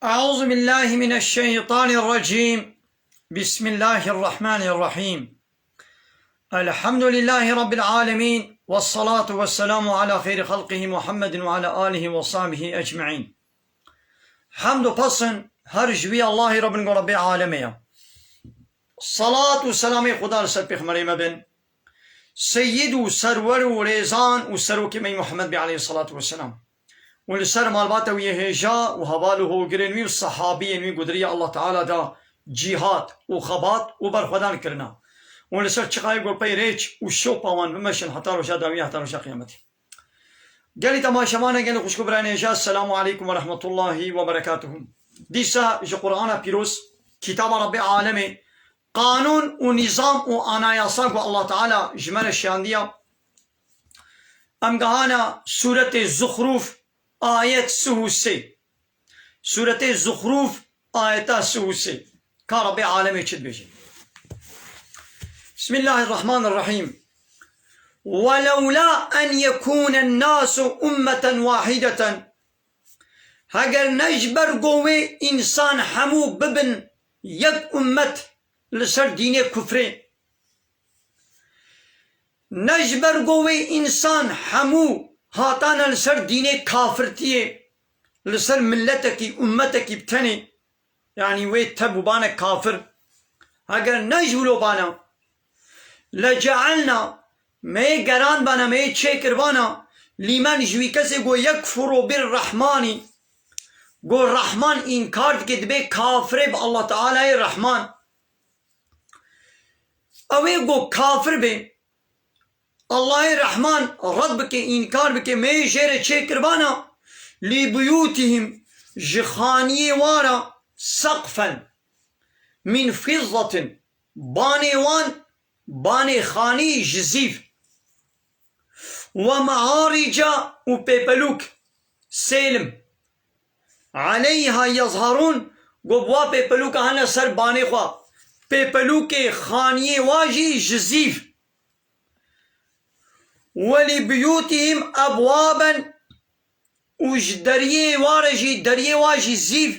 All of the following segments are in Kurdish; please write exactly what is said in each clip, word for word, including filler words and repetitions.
أعوذ بالله من الشيطان الرجيم. بسم الله الرحمن الرحيم. الحمد لله رب العالمين، والصلاة والسلام على خير خلقه محمد وعلى آله وصحبه أجمعين. Hemd û pesn her ji wî Allahî re bin ku Rebbê alemê ye. Salat û selamê Xuda li ser pêxmerê me bin. Seyyid û serwer û rêzan û serokê me yî Muhammed bê aleyhissalatu vesselam. Û li ser malbata wî yê hêja û heval û hogirên wî û sehabiyên wî ku di riya Allah Teala de cîhad û xebat û berxwedan kirina. Û li ser çiqayê ku pey rêç û şopa wan bimeşin heta roja dawî, heta roja qiyametê. Gelî temaşevane, gelî xwişk û birayên hêja, Selamu aleykum ve rahmetullahi ve berekatuhu. Dîsa ji Qur'ana Pîroz, kitaba Rebbê alemê, qanûn û nîzam û anayasa ku Allah Teala ji me re şiyandiya, em gehana Sûretê Zuxrûf, ayet sih û sê. Sûretê Zuxrûf, ayeta sih û sê. Ka Rebbê alemê çi dibêje? Bismillahirrahmanirrahîm. ولولا أن يكون الناس أمة واحدة. Heger ne ji ber ku wê însan hemû bibin yek ummet li ser dînê kufrê, ne ji ber ku wê însan hemû hatane li ser dînê kafirtiyê, li ser miletekî, ummetekî bi tenê, yanî wê tebûbane kafir. Heger ne ji wilo bana, lecealna, me yê gerandbana, me yê çêkirbana, lîmen, ji wî kesê ku yekfuru bir Rahmanî, ku Rahman înkar dike, dibe kafirê bi Allah Tealayê Rahman. Ew ê ku kafir be, Allahê Rehman red bike, înkar bike, me yê jê re çêkirbana, li buyutihim, ji xaniyê wan re, seqfen min fizzetin, banê wan, banê xanî ji zîv, ve mearica û pêpelûk, sêlim, aleyha yezharûn, ku bi wa pêpelûka hene ser banê xwe, pêpelûkê xaniyê wa jî ji zîv. Welî biyûtihim ebwaben, û ji deriyê wa re jî, deriyê wa jî zîv.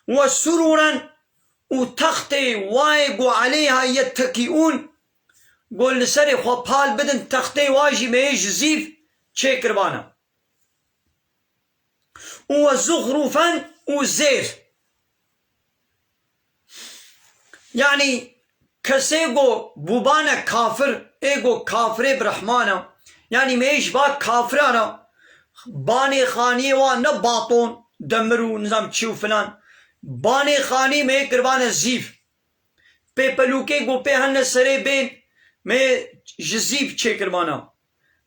We surûren, û textê wayê ku aleyha yettekîûn, ku li serê xwe pal bidin, textê wa jî me yê ji zîv çêkirbana. Û we zuxrûfen û zêr. Yanî kesê ku bûbane kafir, ê ku kafirê bi Rehman e, yanî me yê ji va kafira re banê xaniyê wa ne baton, demir û nizam çi û filan, banê xanî me yê kiribane zîv. Pêpelûkê ku pê hene serê bên, me yê ji zîv çêkiribana.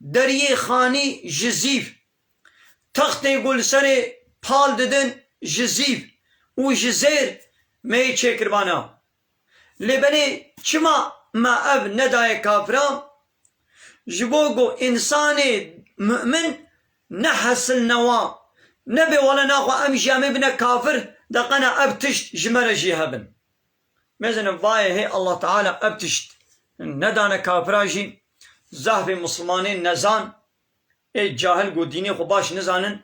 Deriyê xanî ji zîv. Textê ku li serê pal didin ji zîv û ji zêr me yê çêkiribana. Lê belê çima me ev nedaye kafiran? Ji bo ku însanê mu'min nehesilne wa, nebê wele naxwe em jî em ê bine kafir, de qena ev tişt ji me re jî hebin. Mezinim vayê hê Allah Teala ev tişt nedane kafira jî, zehfê Mislimanên nezan, ê cahil ku dînê xwe baş nizanin,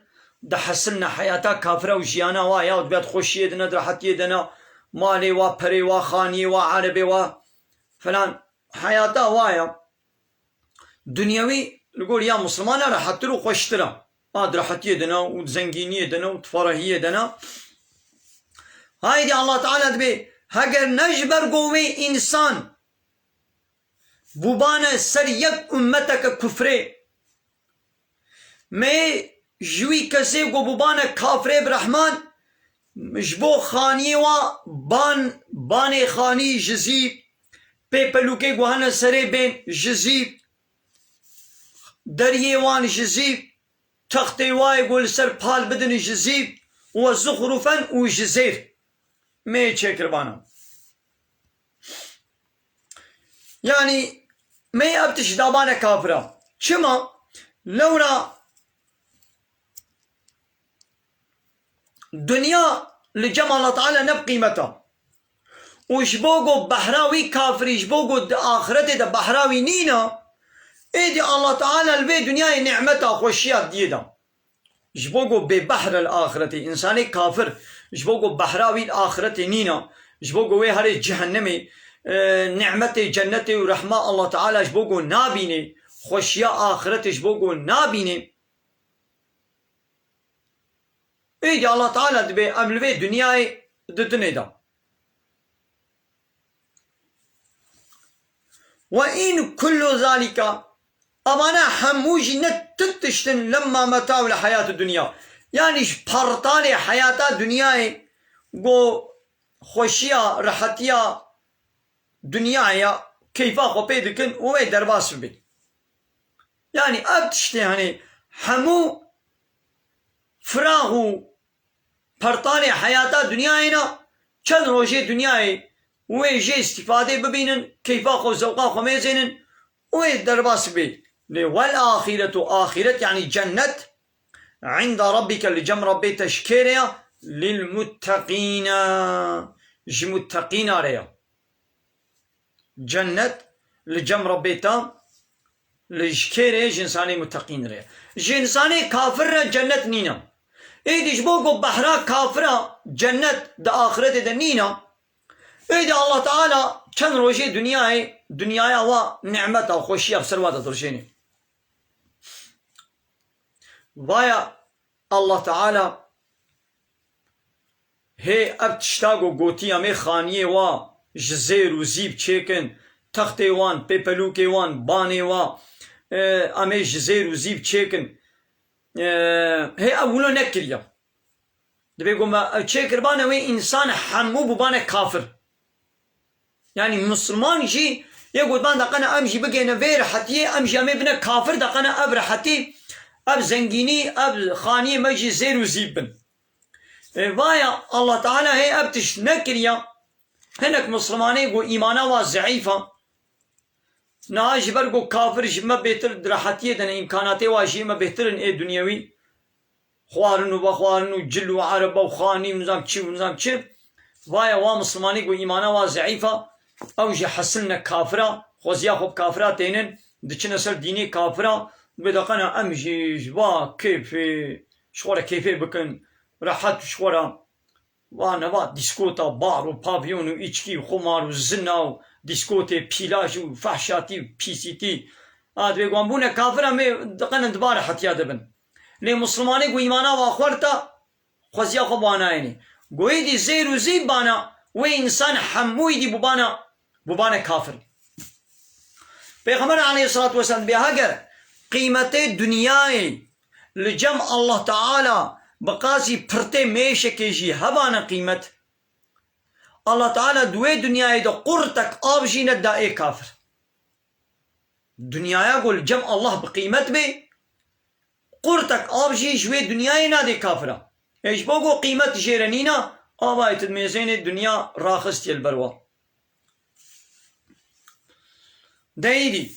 dihesilne heyata kafira û jiyana wa ya, di ber xweşiyê de ne, di rehetiyê de ne, malê wa, perê wa, xaniyê wa, erebê wa, filan heyata wa ya. Dinyewî li gor ya Mislimana rehettir û xweştir e. A di rehetiyê de ne û di zengîniyê de ne û di ferehiyê de ne. Haydî Allah Teala dibê, heger ne ji ber ku wê însan bûbane ser yek ummeteke kufrê, me ji wî kesê ku bûbane kafirê bi Rehman, ji bo xaniyê wa ban, banê xanî ji zîv, pêpelûkê ku hene serê bên ji zîv, deriyê wan ji zîv, textê wayê ku li ser pal bidin ji zîv, we zuxrûfen û ji zêr me yê çêkiribana. Yanî me yê ev tişt dabane kafira. Çima? Lewra dinya li cem Allah Teala ne bi qîmet e. Û ji bo ku behra wî kafirî, ji bo ku di axiretê de behra wî nîne, êdî Allah Teala li vê dinyayê nîmeta xweşiya diyê da. Ji bo ku bêbehr e li axiretê, însanê kafir, ji bo ku behra wî li axiretê nîne, ji bo ku wê herê cehennemê, e, nîmetê cennetê û rehma Allah Teala ji bo ku nabînê, xweşiya axiretê ji bo ku nabînê, êdî Allah Teala dibê em li vê dinyayê di dinê de. Ve in kullu zalika, evana hemû jî ne tu tişt in lemma meta'ul hayatid dunya. Yanî ji pertalê heyata dinyayê, go xweşiya, rehetiya dinyayê ya, keyfa xwe pê dikin û wê derbas bibin. Yanî ev tiştê, hani, hemû firax û pertalê heyata dinyayê ne, çend rojê dinyayê wê jê îstîfadê bibînin, keyfa xwe, zewqa xwe mêzênin û wê derbas bê. Lê wel axiretu, axiret, yanî cennet, inda rabbike, li cem Rabbê te ji kê re ya, lil mutteqîne, ji mutteqîna re ya. Cennet li cem Rabbê te, li ji kê re? Ji însanê muteqîn re. Ji însanê kafir re cennet nîne. Êdî ji bo ku behra kafira cennet di axiretê de nîne, êdî Allah Teala çend rojê dinyayê, dinyaya wa nimeta, xweşiya bi ser wa de dirjênê. Vaya Allah Teala hê ev tişta ku gotî, em ê xaniyê wa ji zêr û zîv çêkin, textê wan, pêpelûkê wan, banê wa, e, em ê ji zêr û zîv çêkin. E, hê ew wilo nekiriye. Dibê ku me ew çêkiribane, wê însan hemû bûbane kafir. Yanî Misliman jî yê gotiban de qene em jî bigêne vê rehetiyê, em jî em ê bine kafir, de qene ev rehetî, ev zengînî, ev xaniyê me jî zêr û zîv bin. Ê, vaya Allah Teala hê ev tişt nekiriya. Hinek Mislimanê ku îmana wa zeîf a. Niha ji ber ku kafir ji me bêtir di rehetiyê de ne, îmkanatê wa jî me bêtir in ê dunyewî. Xwarin û vexwarin û cil û erebe û xanî û nizam çi û nizam çi. Vaya wa Mislimanî ku îmana wa zeîf a, ew jî hesil ne kafira, xweziya xwe bi kafira tênin, diçine ser dînê kafira, dibê de qene em jî ji va kêfê, ji xwe re kêfê bikin, rehet ji xwe re. Va neva dîskota bar û pavyon û îçkî û xumar û zina û dîskotê pîlaj û fehşatî û pîsîtî. A, dibê wan bûne kafir, em ê diqenin di ba rehetiya de bin. Lê Mislimanê ku îmana wa xwert a, xweziya xwe banayênê. Goyê dî zêr û zîv bana, wê însan hemûyî dî bûbana, bûbane kafir. Pêxember aleyhissalatu vesselam dibê heger qîmetê dinyayê li cem Allah Teala bi qasî pirtê mêşekê jî hebane qîmet, Allah Teala di wê dinyayê de qurtek av jî neda ê kafir. Dinyaya ku li cem Allah bi qîmet bê, qurtek av jî ji wê dinyayê nadê kafira. Ê ji bo ku qîmet jê re nîna, avayê tu dimêzênê dinya raxistiye li ber wa. Deyîdî,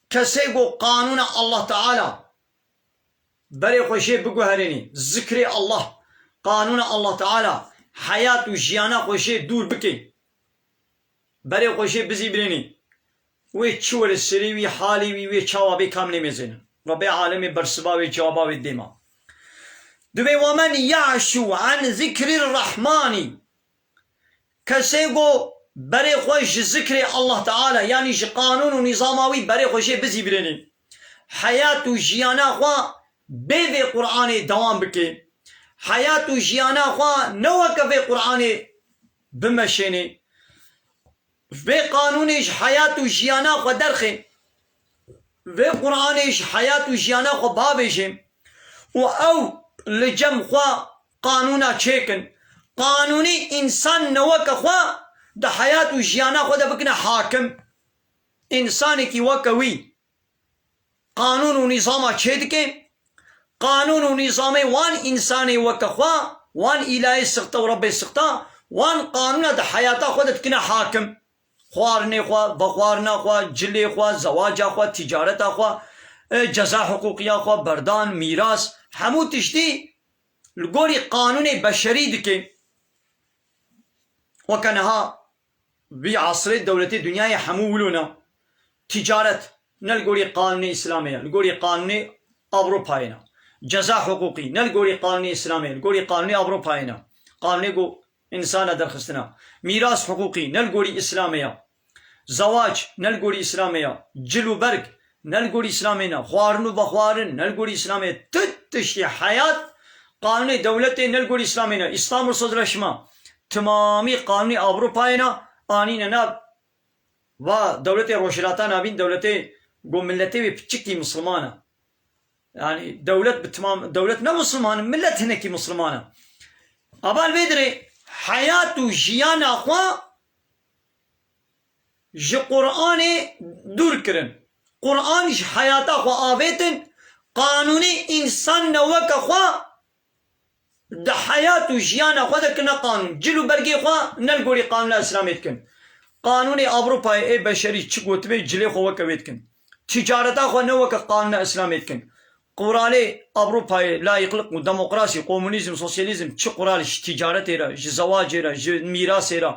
kesê ku qanûna Allah Teala berê xwe jê biguherênî, zikrê Allah, qanûna Allah Teala, heyat û jiyana xwe jê dûr bikê, berê xwe jê bizîvirênî, wê çi were serê wî, halê wî, wê çawa bê, kam nêmêzênin. Rabbê alemê bersiva wê, cewaba wê dê ma. Dibê, "Ve men ya'şu an zikrî rahmanî." Kesê ku berê xwe ji zikrê Allah Teala, yanî ji qanûn û nîzama wî berê xwe jê bizîvirênî, heyat û jiyana xwe bê vê Qur'anê dewam bike, heyat û jiyana xwe ne weke vê Qur'anê bimeşênê, vê qanûnê ji heyat û jiyana xwe derxê, vê Qur'anê ji heyat û jiyana xwe bavêjê û ew li cem xwe qanûna çêkin. Qanûnê însan ne weke xwe di heyat û jiyana xwe de bikine hakim. Însanekî weke wî qanûn û nîzama çêdike, qanûn û nîzamê wan însanê weke xwe, wan îlayê sixte û Rebbê sixta, wan qanûna di heyata xwe de dikine hakim. Xwarinê xwe, vexwarina xwe, cilê xwe, zewaca xwe, tîcareta xwe, e, ceza hiqûqiya xwe, berdan, mîras, hemû tiştî li gorî qanûnê beşerî dike. Weke niha vî asrê dewletê dinyayê hemû wilo ne. Tîcaret ne li gorî qanûnê Îslamê ye, li gorî qanûnê Ewropayê ne. Ceza hiqûqî, ne li gorî qanûnê Îslamê, li gorî qanûnê Ewropayê ne. Qanûnê ku însana derxistina. Mîras hiqûqî, ne li gorî Îslamê ya. Zewac, ne li gorî Îslamê ya. Cil û berg, ne li gorî Îslamê ne. Xwarin û vexwarin, ne li gorî Îslamê. Tu tiştî heyat, qanûnê dewletê ne li gorî Îslamê ne. Îstanbul Sözleşme, timamî qanûnê Ewropayê ne, anîne nav va dewletê Rojhilata Navîn, dewletê ku miletê wê piçikî misilman e. Yani dewlet bi timam, dewlet ne misilman e, milet hinekî misilman e. Ava li vê dirê heyat û jiyana xwe ji Qur'anê dûr kirin. Qur'an ji heyata xwe avêtin, qanûnê însan ne weke xwe di heyat û jiyana xwe de kirine qanûn. Cil û bergê xwe ne li gorî qanûna Îslamê dikin. Qanûnê Ewropayê ê beşerî çi gotibê, cilê xwe weke wê dikin. Ticareta xwe ne weke qanûna Îslamê dikin. Quralê Ewropayê, layîqlik û demokrasî, komunîzm, sosyalîzm çi qural ji ticaretê re, ji zewacê re, ji mîrasê re,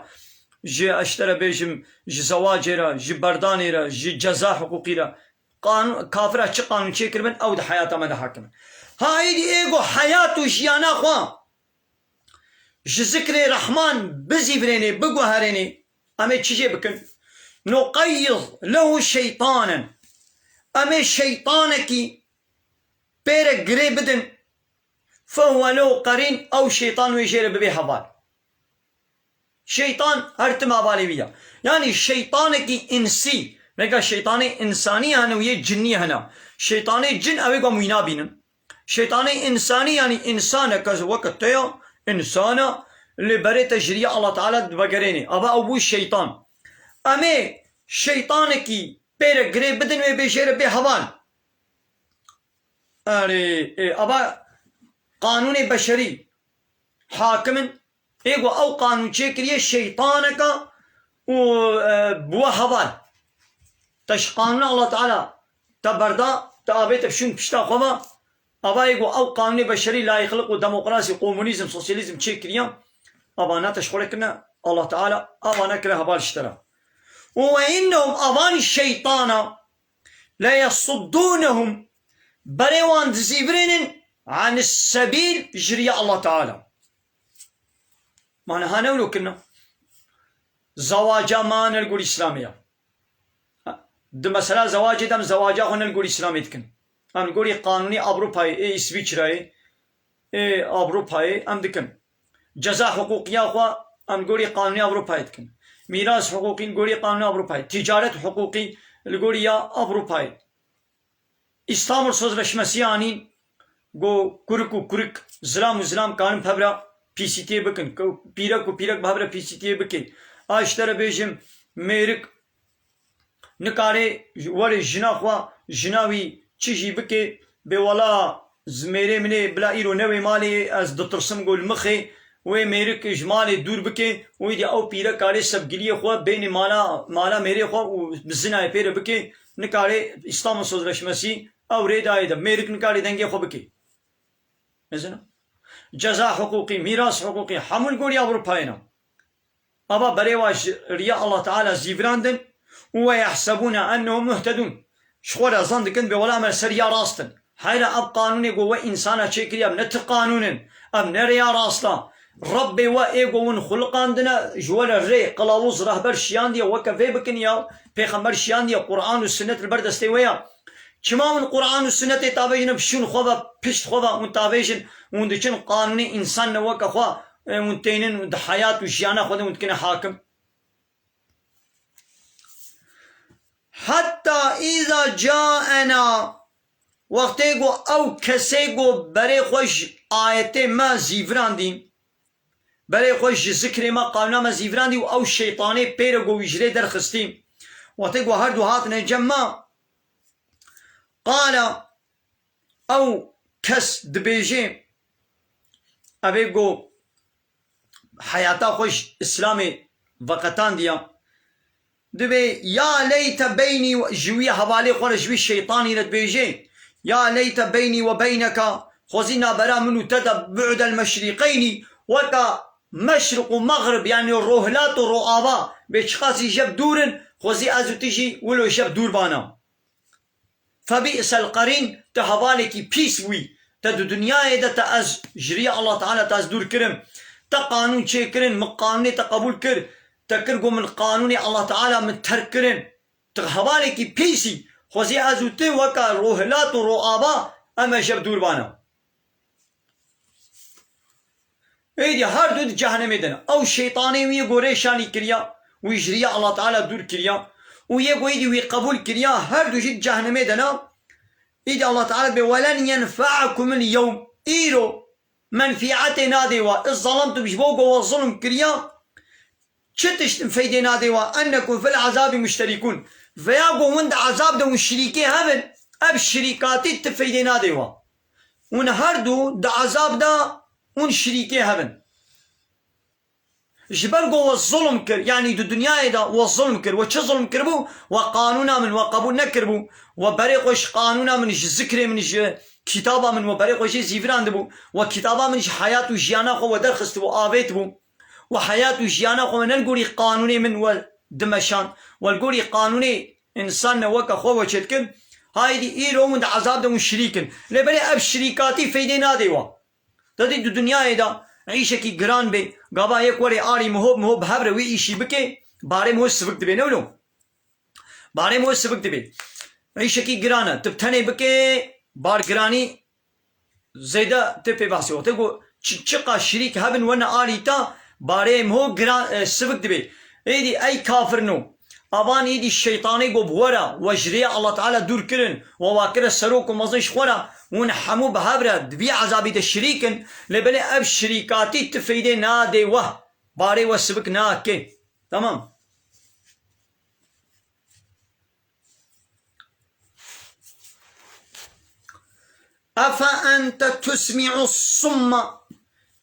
ji, ez ji te re bêjim, ji zewacê re, ji berdanê re, ji ceza hiqûqî re, qanûn, kafira çi qanûn çêkiribin, ew di heyata me de hakim e. Ha êdî ê ku heyat û jiyana xwe ji zikrê Rehman bizîvirênê, biguherênê, em ê çi jê bikin? Nuqeyyid lehu şeytanen. Em ê şeytanekî pê re girê bidin. Fehuwe lehu qarîn, ew şeytan wê jê re bibe heval. Şeytan her tim hevalê wî ye. Yanî şeytanekî însî, veka şeytanê însanî hene û yê cinnî hene. Şeytanê cin ew ê ku em wî nabînin. Şeytanê însanî yanî însaneke weke te ya, însan e, lê berê te ji riya Allah Teala divegerênê. Ava ew bû şeytan. Em ê şeytanekî pê re girê bidin wê bê jê re bê heval. Erê, ê, ava qanûnê beşerî hakim in. Ê ku ew qanûn çêkiriye şeytaneka û, e, bûwe heval. Te ji qanûna Allah Teala te berda, te avê te şûn pişta xwe ve. Ava ê ku ew qanûnê beşerî, layîqlik û demokrasî, komunîzm, sosyalîzm çêkiriye. Avana te ji xwe re kirine Allah Teala, avana kire heval ji te re. Û ve innehum, avan şeytana, leyesuddûnehum, berê wan dizîvirênin anis sebîl, ji riya Allah Teala. Mane ha ne wilo kirine. Zewaca me ne li gor Îslamê ya. Di mesela zewacê de em zewaca xwe ne li gor Îslamê dikin. Em li gorî qanûnê Ewropayê, ê Îsvîçreyê, ê Ewropayê em dikin. Ceza hiqûqiya xwe em li gorî qanûnê Ewropayê dikin. Mîras hiqûqî li gorî qanûnê Ewropayê. Ticaret hiqûqî li gorî ya Ewropayê. Îstanbul Sözleşmesi anîn, go kurik û kurik, zilam û zilam karin bi hev re pîsîtiyê bikin. Ku pîrek û pîrek bi hev re pîsîtiyê bike. A ji te re bêjim, mêrik nikare were jina xwe, jina wî çi jî bike, bê wela zimêrê min ê bila îro newê malê, ez ditirsim go li mixê wê mêrik ji malê dûr bike û îdî ew pîrek karê sevgiliyê xwe bênê mala, mala mêrê xwe û bi zinayê pê re bike, nikare Îstanbul Sözleşmesi ew rê dayê de mêrik nikare dengê xwe bike. Mezin e? Ceza hiqûqî, mîras hiqûqî, hemû li gorî Ewropayê ne. Ava berê wa ji riya Allah Teala zîvirandin û ve yehsebûne ennehum muhtedûn. Ji xwe re zan dikin bê wela em li ser ya rast in. Heyra ev qanûnê ku we însana çêkiriye, ev ne ti qanûn in, ev ne rêya rast e. Rebbê we ê ku win xuliqandine, ji we re rê, qilawuz, rehber şiyandiye, weke vê bikin ya, pêxember şiyandiye, Quran û Sunnet li ber destê we ya. Çima hûn Quran û Sunnetê tavêjin, bi şûn xwe ve, pişt xwe ve hûn tavêjin, hûn diçin qanûnê însan ne weke xwe, e, hûn tênin di heyat û jiyana xwe de hûn dikine hakim? Hetta îza caena, wextê ku ew kesê ku berê xwe ji ayetê me zîvirandî, berê xwe ji zikrê me, qanûna me zîvirandî û ew şeytanê pê re ku wî ji rê derxistî, wextê ku her du hatine cem me, qala, ew kes dibêje, ev ê ku heyata xwe ji Îslamê veqetandiya, dibê, ya leyte beynî, ji wî hevalê xwe re, ji wî şeytanî re dibêje, ya leyte beynî we beyneka, xwezî navbera min û te de bu'del meşrîqeynî, weka meşriq û mexrib, yanî rohilat û roava, bê çiqasî jev dûr in, xwezî ez û tu jî wilo jev dûr bana. Febî'sel qarîn, tu hevalekî pîs bûyî. Te di dinyayê de te ez ji riyê Allah Teala te ez dûr kirim. Te qanûn çêkirin, min qanûnê te qebûl kir. Te kir got min qanûnê Allah Teala min terk kirin. Tu hevalekî pîsî. Xwezî ez û tu weke rohilat û roava em e ji hev dûr bane. Êdî her du di cehennemê de ne. Ew şeytanê wî yê ku rêşanî kiriya, wî ji riyê Allah Teala dûr kiriya û yê ku êdî wî qebûl kiriya, her du jî di cehennemê de ne. Êdî Allah Teala bê, "Welen yenfe'ekumul yewm." Îro menfîetê nadê we. Îz zalemtum, ji bo ku we zulm kiriya, çi tişt feydê nadê we? "Ennekum fil azabî muşterikûn." Veya ku hûn di azab de hûn şirîkê hev in, ev şirîkatî ti feydê nadê we. Hûn her du di azab de hûn şirîkê hev in. Ji ber ku we zulm kir, yanî di dinyayê de we zulm kir, we çi zulm kiribû? We qanûna min we qebûl nekiribû, we berê xwe ji qanûna min, ji zikrê min, ji kitaba min we berê xwe jê zîvirandibû, we kitaba min ji heyat û jiyana xwe we derxistibû, avêtibû. We heyat û jiyana xwe we ne li gorî qanûnê min we dimeşand, we li gorî qanûnê însan ne weke xwe we çêdikir. Haydî îro hûn di ezab de hûn şirîk in. Lê belê ev şirîkatî feydê nadê we. Te dî di dinyayê de îşekî giran bê, gava yek werê arî miho, miho bi hev re wî îşî bike, barê miho sivik dibe, ne wilo? Barê miho sivik dibe. Îşekî giran e, tu bi tenê bike, bargiranî zêde tê pê behsê. Wextê ku çi, çiqa şirîk hebin wene alî te, barê miho giran, e, sivik dibe. Êdî ey kafirno. Avan êdî şeytanê ku bi we re, we ji rêya Allah Teala dûr kirin, we wa kire serok û mezin ji xwe re, hûn hemû bi hev re di vî ezabî de şirîk in, lê belê ev şirîkatî ti feydê nadê we, barê we sivik nake. Tamam. Efe ente tusmi'u summa.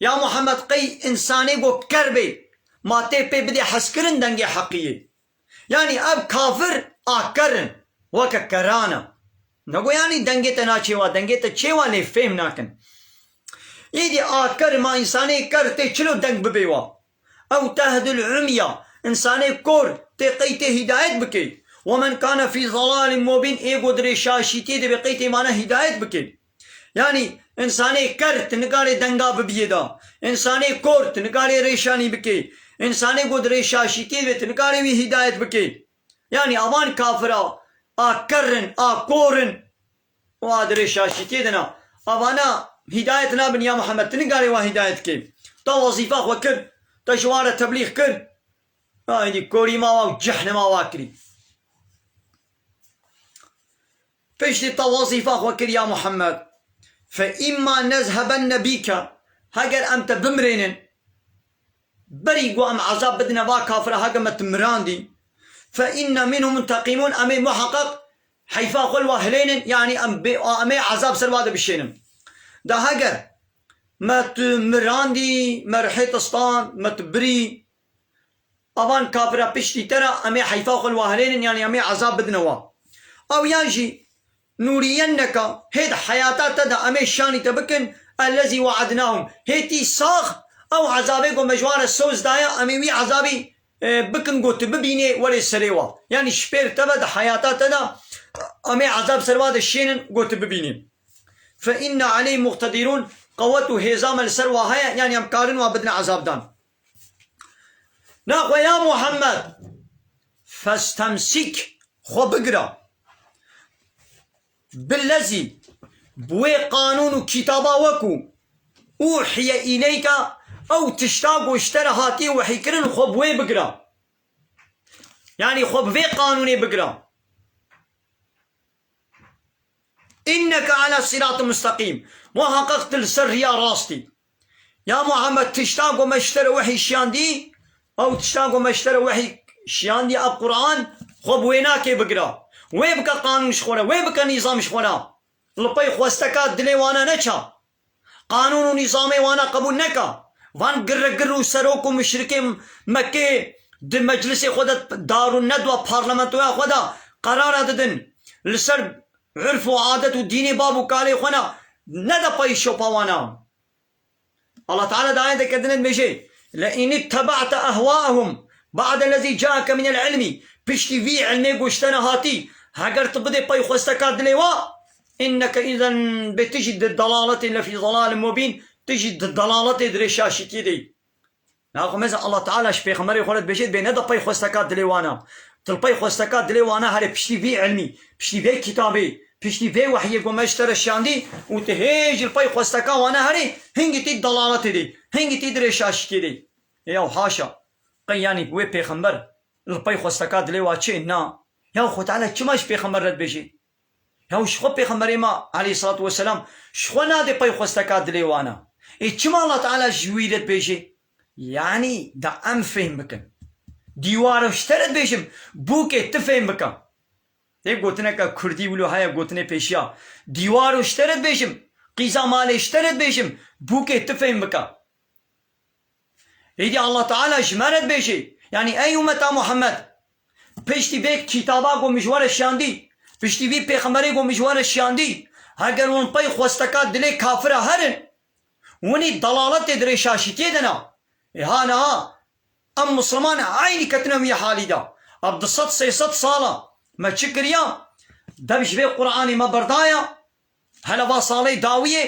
Ya Muhammed, qey însanê ku ker bê, ma tê pê bidê hezkirin dengê heqiyê? Yanî ev kafir a ker in, weke keran e. Nego yanî dengê te naçê wa, dengê te çê wa lê fêm nakin. Îdî a ker, ma însanê ker tê çilo deng bibê wa? Ew tehdil umya, însanê kor tê qey tê hîdayet bikê. Ve men kane fî zelalin mubîn, ê ku di rê şaşîtiyê de bê qey tê mane hîdayet bikê. Yanî însanê ker tu nikarê denga bibiyê da. Însanê kor tu nikarê rêşanî bikê. Însanê ku di rê şaşîtiyê de bê tu nikarê wî hîdayet bikê. Yanî avan kafira a ker in, a kor in. Û a di rê şaşîtiyê de na. Avana hîdayet nabin ya Muhammed, tu nikarê wan hîdayet kê. Te wezîfa xwe kir, te ji wan re teblîx kir. Aydî korî ma wa û cehnema wa kirî. Piştî te wezîfa xwe kir ya Muhammed. Fe îmma nezhebenne bîke. Heger em te bimirênin, berî ku em ezab bidine va kafira, heke me tu mirandî, fe inne minhum munteqîmûn, em ê muheqeq heyfa xwe li wa hilênin, yanî em bê, em ê ezab ser wa de bişênin. Da heger me tu mirandî, me rihê te stand, me tu birî, avan kafira piştî te re em ê heyfa xwe li wa hilênin, yanî em ê ezab bidine wa. Ew yan jî nûriyenneke, hê di heyata te de em ê şanî te bikin, ellezî we'ednahum. Hê tî sax, ew ezabê ku me ji wan re soz daye, em ê wî ezabî, e, bikin ku tu bibînê, werê serê wa. Yanî ji pêr te ve di heyata te de em ê ezab ser wa de şênin ku tu bibînî. Fe inne aleyhim muqtedirûn, qewet û hêza me li ser wa heye, yanî em karin wa bidin ezabdan. Naxwe ya Muhammed, festemsik, xwe bigira. Billezî, bi wê qanûn û kitaba we ku uhiye îleyke, ew tişta ku ji te re hatiye wehîkirin, xwe bi wê bigira. Yanî xwe bi vê qanûnê bigira. Inneke ala siratin musteqîm. Muheqeq tu li ser riya rastî. Ya Muhammed, tişta ku me ji te re wehî şiyandî, ew tişta ku me ji te re wehî şiyandî, ev Quran, xwe bi wê nakê bigira. Wê bike qanûn ji xwe re, wê bike nîzam ji xwe re. Li pey xwesteka dilê wana neça. Qanûn û nîzamê wana qebûl neka. Van girregir û serok û muşrikê Mekkê di meclisê xwe de, Darun Nedwa, parlamentoya xwe de qerara didin. Li ser urf û adet û dînê bab û kalê xwe ne, nede pey şopa wana. Allah Teala di ayeteke din dibêje, "Le in ittebe'te ehwaehum ba'de lezî ca'eke minel ilmî." Piştî vî ilmê ku ji te re hatî, heger tu bidê pey xwesteka dilê wa, inneke îzen bê tu jî di dalaletê lefî dalalin mubîn, tu jî di dalaletê dirê şaşîtiyê de yî. Naxwe meze Allah Teala ji pêxemberê xwe re dibêje, dibê ne de pey xwesteka dilê wana. Tu li pey xwesteka dilê wana herê piştî vî ilmî, piştî vê kitabê, piştî vê wehyê ku me ji te re şiyandî û tu hê jî li pey xwesteka wana herê, hingî tî dalaletê de, hingî tî dirê şaşîtiyê de. Ê yaw haşa. Qey yanî wê pêxember li pey xwesteka dilê wa çê? Na. Yaw Xwe Teala çima ji pêxember re dibêje? Yaw ji xwe pêxemberê me aleyhissalatu vesselam ji xwe nade pey xwesteka dilê wana. Ê çima Allah Teala ji wî re dibêje? Yanî da em fêhm bikin. Dîwaro ji te re dibêjim, bûkê tu fêhm bike. Ê gotineke kurdî wilo heye gotinê pêşiya. Dîwaro ji te re dibêjim, qîza malê ji te re dibêjim, bûkê tu fêhm bike. Êdî Allah Teala ji me re dibêje, yanî ey ummeta Muhammed, piştî vê kitaba ku min ji we re şiyandî, piştî vî pêxemberê ku min ji we re şiyandî, heger hûn pey xwesteka dilê kafira herin, hûnî dalaletê dirê şaşîtiyê de ne. Ê ha niha em Misliman eynî ketine wî halî de. Ev du sed sê sed sala me çi kiriya? Dev ji vê Qur'anê me berdaya. Hele va salê dawiyê,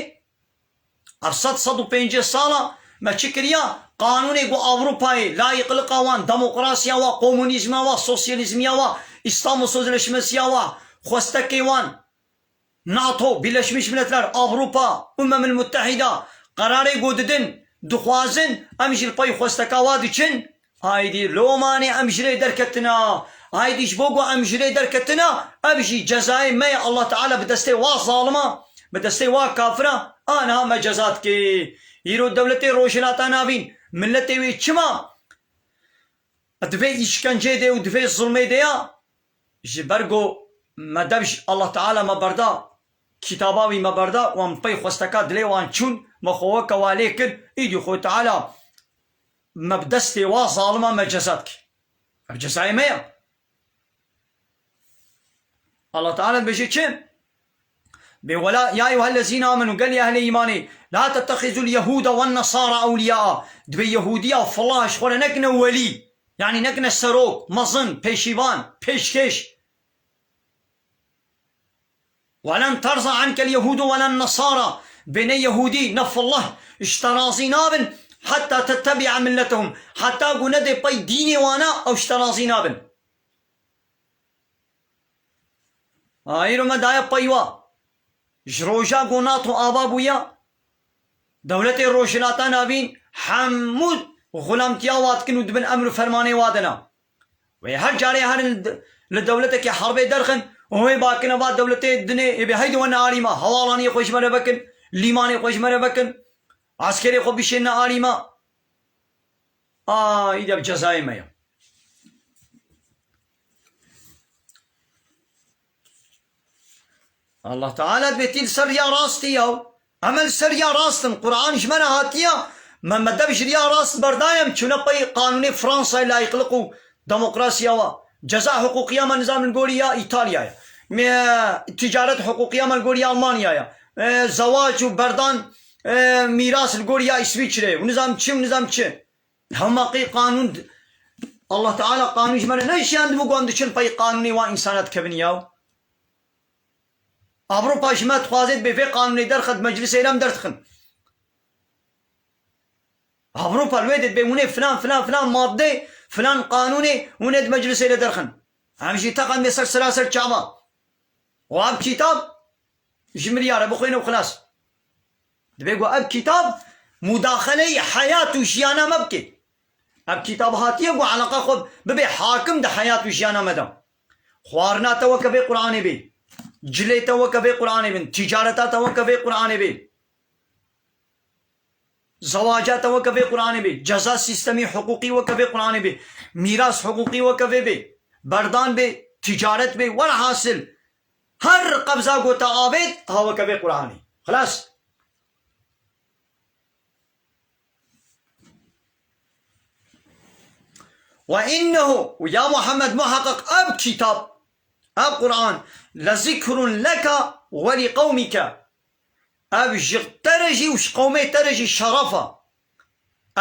ev sed, sed û pêncî sala me çi kiriya? Qanûnê ku Ewropayê, layîqliqa wan, demokrasiya wa, komunîzma wa, sosyalîzmiya wa, İstanbul Sözleşmesiya wa, xwestekê wan, NATO, Birleşmiş Milletler, Ewropa, Umemil Muttehîda, qerarê ku didin, dixwazin, em jî li pey xwesteka wa diçin. Haydî lomanê em ji rê derketina. Haydî ji bo ku em ji rê derketina, ev jî cezayê me ye. Allah Teala bi destê wa zalima, bi destê wa kafira, aniha me ceza dike. Îro dewletê Rojhilata Navîn, miletê wê çima di vê îşkencê de û di vê zulmê de ya? Ji ber ku me dev ji Allah Teala me berda, kitaba wî me berda, wan pey xwesteka dilê wan çûn, me xwe weke wa lê kir, îdî Xwe Teala me bi destê wa zalima me ceza dike. Ev cezayê me ye. Allah Teala dibêje çi? Bê wela, ya eyyuhellezîne amenu, gel ya ehlê îmanê, la tettexizul yehûde wen nesara ewliyaa. Dibê Yehûdiya filah ji xwe re nekine welî. Yanî nekine serok, mezin, pêşîvan, pêşkêş. Welen terza ankel yehûdu welen nesara. Bê ne Yehûdî, ne fillah ji te razî nabin, heta tettebi'a milletehum. Heta ku nedê pey dînê wana, ew ji te razî nabin. A, îro me daye pey wa. Ji roja ku NATO ava bûye, dewletê Rojhilata Navîn hemû xulamtiya wa dikin û dibin emr û fermanê wa de ne. Wê her carê herin li dewletekê herbê derxin û wê bakine va dewletê dinê ê bê heydi wene alî me, hewalaniyê xwe ji me re vekin, lîmanê xwe ji me re vekin, eskerê xwe bişêne alî me. A, îde bi cezayê me ye. Allah Teala dibêtî li ser riya rastî ya. Em li ser riya rast in. Quran ji me re hatiye. Me, me dev ji riya rast berdaye, em çûne pey qanûnê Fransayê, layîqliq û demokrasiya wa. Ceza hiqûqiya me nizam li gorî ya Îtalyayê. Me, ticaret hiqûqiya me li gorî ya Almanyayê. E, zewac û berdan, e, mîras li gorî ya Îsvîçreyê. Û nizam çi û nizam çi. Hema qey qanûn d-, Allah Teala qanûn ji me re neşiyandibû, ku em diçin pey qanûnê wan însana dikevin yaw. Ewropa ji me dixwaze dibê vê qanûnê derxe, di meclisê re em derdixin. Ewropa li wê de dibê hûn ê filan, filan, filan madde, filan qanûnê hûn ê di meclisê re derxin. Em jî teqan bê ser sera ser çava. Û ev kîtab ji miryar e, bixwîne û xilas. Dibê ku ev kîtab mudaxeleyî heyat û jiyana me bike. Ev kîtab hatiye ku eleqa xwe bibe hakim di heyat û jiyana me de. Xwarina te weke vê Qur'anê bê. Cilê te weke vê Qur'anê bin. Ticareta te weke vê Qur'anê bê. Zewaca te weke vê Qur'anê bê. Ceza sîstemî hiqûqî weke vê Qur'anê bê. Mîras hiqûqî weke vê bê. Berdan bê, ticaret bê. Welhasil, her qebza ku te avêt, ha weke vê Qur'anê. Xilas. Ve innehu, û ya Muhammed, muheqeq ev kîtab, ev Qur'an, le zikrun leke ve li qewmike. Ev ji te re jî û ji qewmê te re jî şeref e.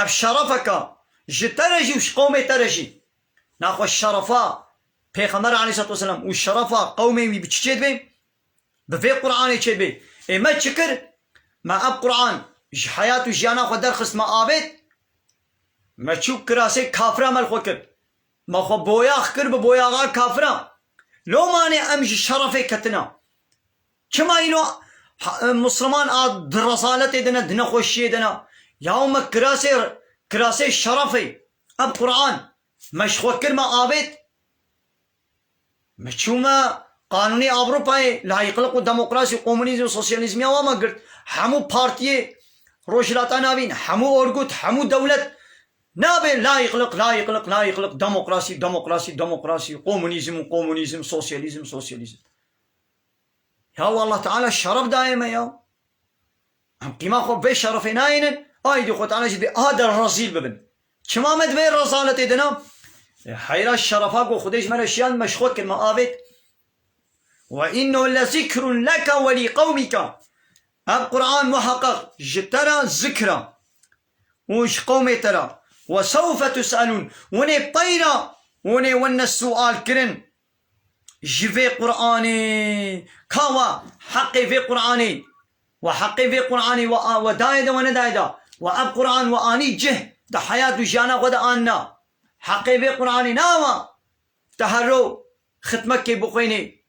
Ev şerefeke ji te re jî û ji qewmê te re jî. Naxwe şerefa Pêxember aleyhissalatu vesselam û şerefa qewmê wî bi çi çê dibe? Bi vê Qur'anê çêbê. Ê me çi kir? Me ev Qur'an ji heyat û jiyana xwe derxist, me avêt. Me çû kirasê kafira me li xwe kir. Me xwe boyax kir bi boyaxa kafira. Lomanê em ji şerefê ketina. Çima îno ha-, Musliman a di rezaletê de ne, di nexweşiyê de ne? Yaw me kirasê, kirasê şerefê. Ev Qur'an. Me ji xwe kir, me avêt. Me çûme qanûnê Ewropayê, layîqlik û demokrasî, komunîzm û sosyalîzmiya wa me girt. Hemû partiyê Rojhilata Navîn, hemû orgut, hemû dewlet nabe layîqlik, layîqlik, layîqlik, demokrasî, demokrasî, demokrasî, komunîzm û komunîzm, sosyalîzm, sosyalîzm. Ya Allah Teala şeref daye me ya. Em qîma xwe vê şerefê nayênin, aydî Xwe Teala jî dibê aha de rezîl bibin. Çima me di vê rezaletê de ne? E, heyra şerefa ku Xwedê ji me re şiyand, me ji xwe kir, me avêt. Ve innehu lezikrun leke ve li qewmike. Ev Qur'an muheqeq ji te re zikr e û ji qewmê te re. Ve sewfe tus'elûn. Hûn ê peyra, hûn ê wene sual kirin. Ji vê Qur'anê, ka wa heqê vê Qur'anê, wa heqê vê Qur'anê wa, wa dayê de, wa nedayê de, wa ev Qur'an wa anî cih de heyat û jiyana xwe de an na. Heqê vê Qur'anê na wa te herro xitmekê bixwênê.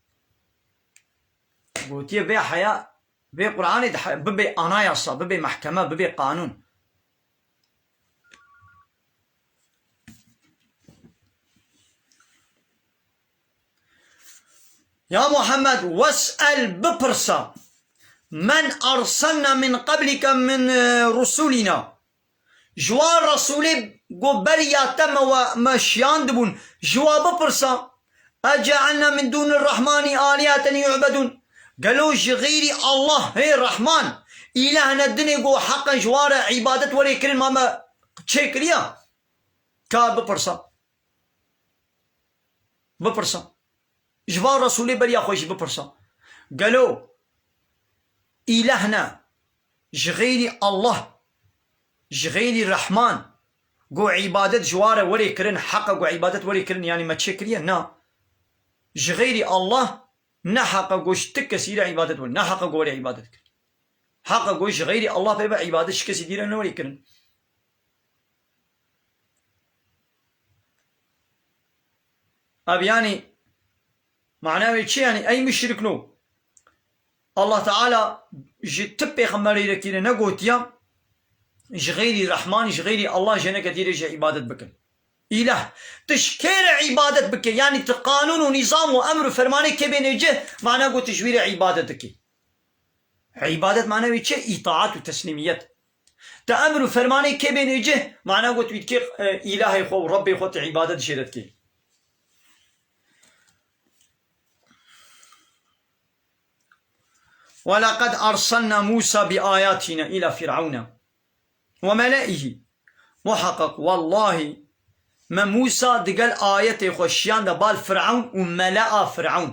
Gotiye vê heya, vê Qur'anê de he-, bibe anayasa, bibe mehkeme, bibe qanûn. Ya Muhammed, wes'el, bipirsa, men arsalna min qablike min, e, rusulina. Ji wan Resûlê ku beriya te me we, me şiyandibûn, ji wa bipirsa. Ece'elna min dûnir Rehmanî aliheten yu'bedûn. Gelo ji xeyrî Allah, hê Rehman, îlehne dinê ku heqen ji wan re îbadet werê kirin ma me çêkiriya? Ka bipirsa. Bipirsa. Ji van Resûlê beriya xwe jî bipirsa. Gelo îlehne ji xeyrî Allah, ji xeyrî Rehman, ku îbadet ji wan re werê kirin, heqa ku îbadet werê kirin, yanî me çêkiriye? Na. Ji xeyrî Allah ne heqa ku ji ti kesî re îbadet werê, ne heqa ku werê îbadet kirin. Heqa ku ji xeyrî Allah pê be îbadet ji kesî dî re ne werê kirin. Ev yanî mana wê çi yanî? Ey muşrikno, Allah Teala ji ti pêxemberî re kî re negotiya, ji xeyrî Rehman, ji xeyrî Allah jeneke dî re jê îbadet bikin. Îlah, tu ji kê re îbadet bike? Yanî tu qanûn û nîzam û emr û fermanê kê bênê cih, mana ku tu ji wî re îbadet dikî. Îbadet mana wê çi? Îtaat û teslîmiyet. Te emr û fermanê kê bênê cih, mana got wî dikê, e, îlahê xwe û Rebbê xwe tu îbadet jê re dikê. Ve leqed arsalna Musa bi ayatina ila Fir'auna ve mele'ihi. Muheqeq, wellahî, me Mûsa digel ayetê xwe şiyande bal Fir'ewn û melea Fir'ewn.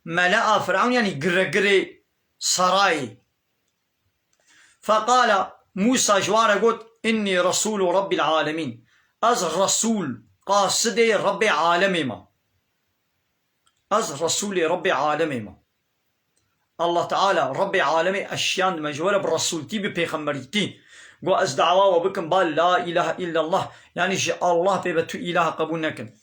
Melea Fir'ewn yanî giregirê serayê. Feqala, Mûsa ji wan re got, "Innî Resûlû Rebbîl Alemîn." Ez Resûl, qasidê Rebbê Alemê me. Ez Resûlê Rebbê Alemê me. Allah Teala, Rebbê Alemê, eşiyand me ji we re bi resûltî, bi pêxemberîtî. Got, ez dawa we bikim, ba la îlahe îllallah. Yanî ji Allah pê ve tu îlahe qebûl nekin.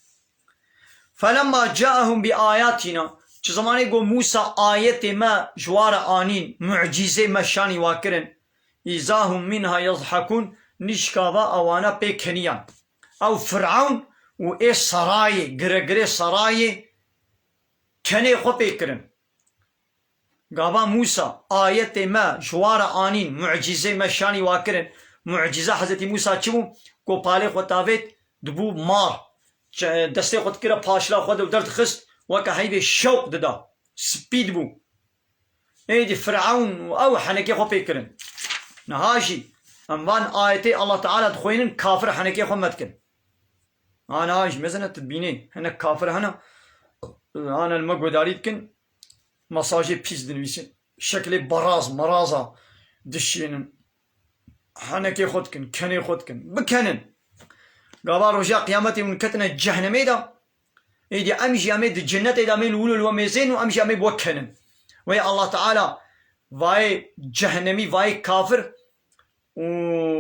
Felemma caehum bi ayatina. Çi zemanê got Mûsa ayetê me ji wa re anîn, mucîzê me şanî wa kirin. Îza hum minha yezhekûn. Nişka va ewana pê keniyan. Ew Fir'ewn û ê serayê, giregirê serayê kenê xwe pê kirin. Gava Mûsa, ayetê me ji wa re anîn, mucîzê me şanî wa kirin. Mucîze Hezretî Mûsa çi bû? Ku palê xwe tavêt, dibû mar. Ç-, destê xwe dikire paşla xwe de û derdixist, weke heyvê şewq dida. Spî dibû. Êdî Firewn û ew henekê xwe pê kirin. Niha jî em van ayetê Allah Teala dixwînin, kafir henekê xwe me dikin. Ana jî mezin e, tu dibînî, hinek kafir hene, ana li me guhdarî dikin, mesajê pîs dinivîsin. Şeklê baraz, meraza dişînin. Henekê xwe dikin, kenê xwe dikin. Bikenin. Gava roja qiyametê hûn ketine cehnemê de, êdî em jî em ê di cinnetê de em ê li wir û li we mêzên û em jî em ê bi we kenin. Wê Allah Teala vayê cehennemî, vayê kafir û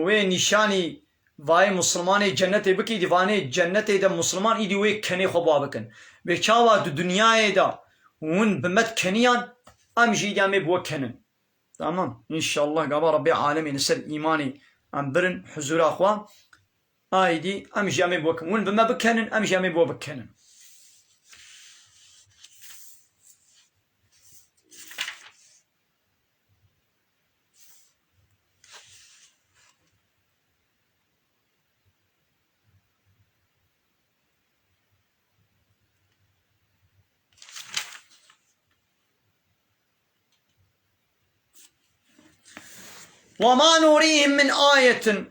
wê nîşanî vayê Musulmanê cennetê bikî, dî vanê cennetê de Musulman îdî wê kenê xwe ba bikin. Vê çawa di dinyayê de hûn bi me dikeniyan, em jî îdî em ê bi we kenin. Tamam. Înşallah gava Rabbê Alemê li ser îmanê em birin huzura xwe. Aydî em jî em ê bi we kin. Hûn bi me bikenin, em jî em ê bi we bikenin. وما نريهم من آية.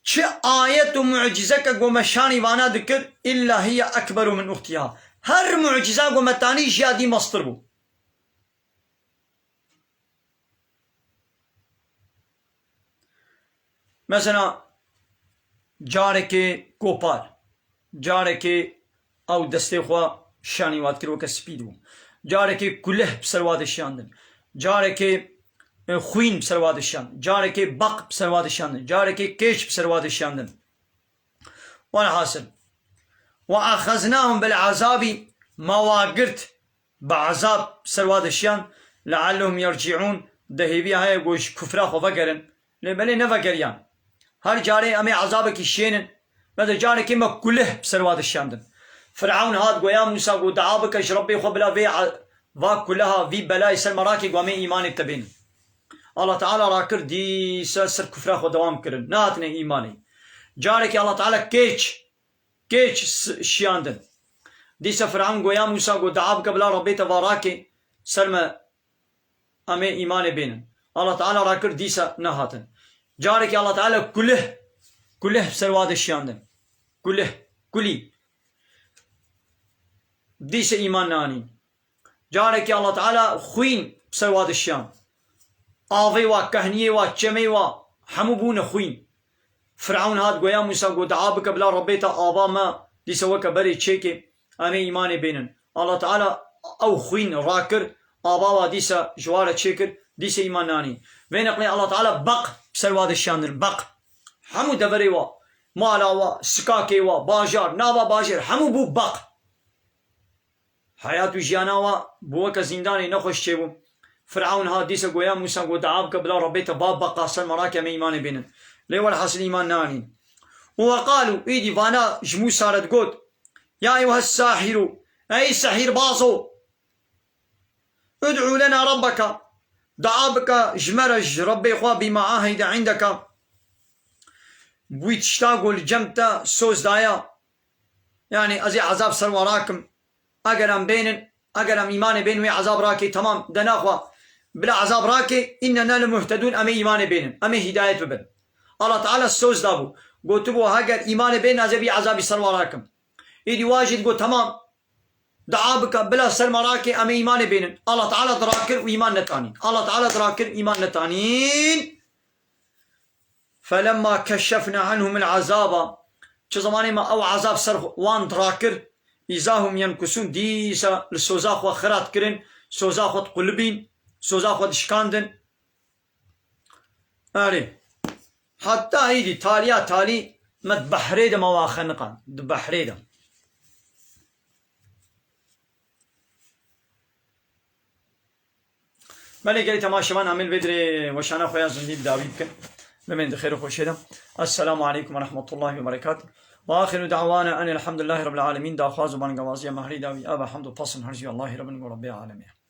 Çi ayet û mucizeke ku me şanî vana dikir, إلا هي أكبر من أختها. Her muciza ku me tanî ji ya dî mestir bû. Mesela, carekê kopar, carekê ew destê xwe şanî wa dikir weke spî dibû. Carekê kuleh bi ser wa dişiyandin. Carekê, e, xwîn bi ser wa dişiyand. Carekê beq bi ser wa dişiyandin. Carekê kêç bi ser wa dişiyandin. Welhasil. وأخذناهم بالعذاب, ma wa girt bi ezab ser wa dişiyan, لعلهم يرجعون, de hêviya heye ku ji kufra xwe vegerin. Lê belê nevegeriyan. Her carê em ê ezabekî şênin. Me de carekê me kulih bi ser wa dişiyandin. Firewn hat goya Mûsa ku dua bike ji Rebbê xwe bila vê e-, va kuleha, vî belayê ser me rake ku em ê îmanê te bênin. Allah Teala rakir dîsa ser kufra xwe dewam kirin. Nehatine îmanê. Carekê Allah Teala kêç kêç s-, şiyandin. Dîsa Firewn goya Mûsa ku dua bike bila Rebbê te va rake ser me em ê îmanê bênin. Allah Teala rakir dîsa nehatin. Carekî Allah Teala kulih, kulih bi ser wa de şiyandin. Kulih, kulî. Dîsa îman neanîn. Carekî Allah Teala xwîn bi ser wa dişiyan. Avê wa, kehniyê wa, çemê wa, hemû bûne xwîn. Firewn hat goya Mûsa ku dua bike bila Rebbê te ava me dîsa weke berê çêke, em ê îmanê bênin. Allah Teala ew xwîn rakir, ava wa dîsa ji wa re çêkir, dîsa îman nanî. Vê neqlê Allah Teala beq bi ser wa dişiyandin, beq. Hemû deverê wa, mala wa, sikakê wa, bajar, nava bajêr, hemû bû beq. Heyat û jiyana wa bû weke zîndanê, nexweş çêbû. Firewn hat dîsa goya Mûsa ku dua bike bila Rebbê te va beqa ser me rake em ê îmanê bênin. Lê welhasil îman neanîn. Û weqalû, îdî vana ji Mûsa re digot, Ya eyyuhes sahiru, ey sehîrbazo, ud'u lena rabbeka, dua bike ji me re ji Rebbê xwe, bima ahide indeka, bi wî tişta ku li cem te soz daye. Yanî ez ê ezab ser wan rakim. Eger em bênin, eger em îmanê bên wê ezab rakê, temam, de naxwe bila ezab rakê, innena lemuhtedûn, em ê îmanê bênin, em ê hîdayet bibin. Allah Teala soz dabû, gotibû, heger îmanê bên, ez ê vî ezabî ser wan rakim. Îdî wa jî digot, temam, dua bike, bila ser me rakê, em ê îmanê bênin. Allah Teala dirakir û îman netanîn. Allah Teala dirakir, îman netanîn. فلما كشفنا عنهم العذاب, çi zemanê me ew ezab ser wan dirakir, إذا هم ينكثون, dîsa li soza xwe xirat kirin, soza xwe diqulibîn, soza xwe dişkandin. Erê, heta îdî taliya talî me di behrê de me wa xeniqand, di behrê de. Belê gelî temaşevan, em ê li vê dirê weşana xwe ya zindî bi dawî bikin. Bimên di xêr û xweşiyê de. Esselamu aleykum ve rahmetullahi ve berekatuh. Ve axiru da'wana enil hamdulillahi rabbil alemin. Daxwaz û bangewaziya mehrî dawî ava hamd û pesn her jî Allahî Rabbin û Rabbê alemê.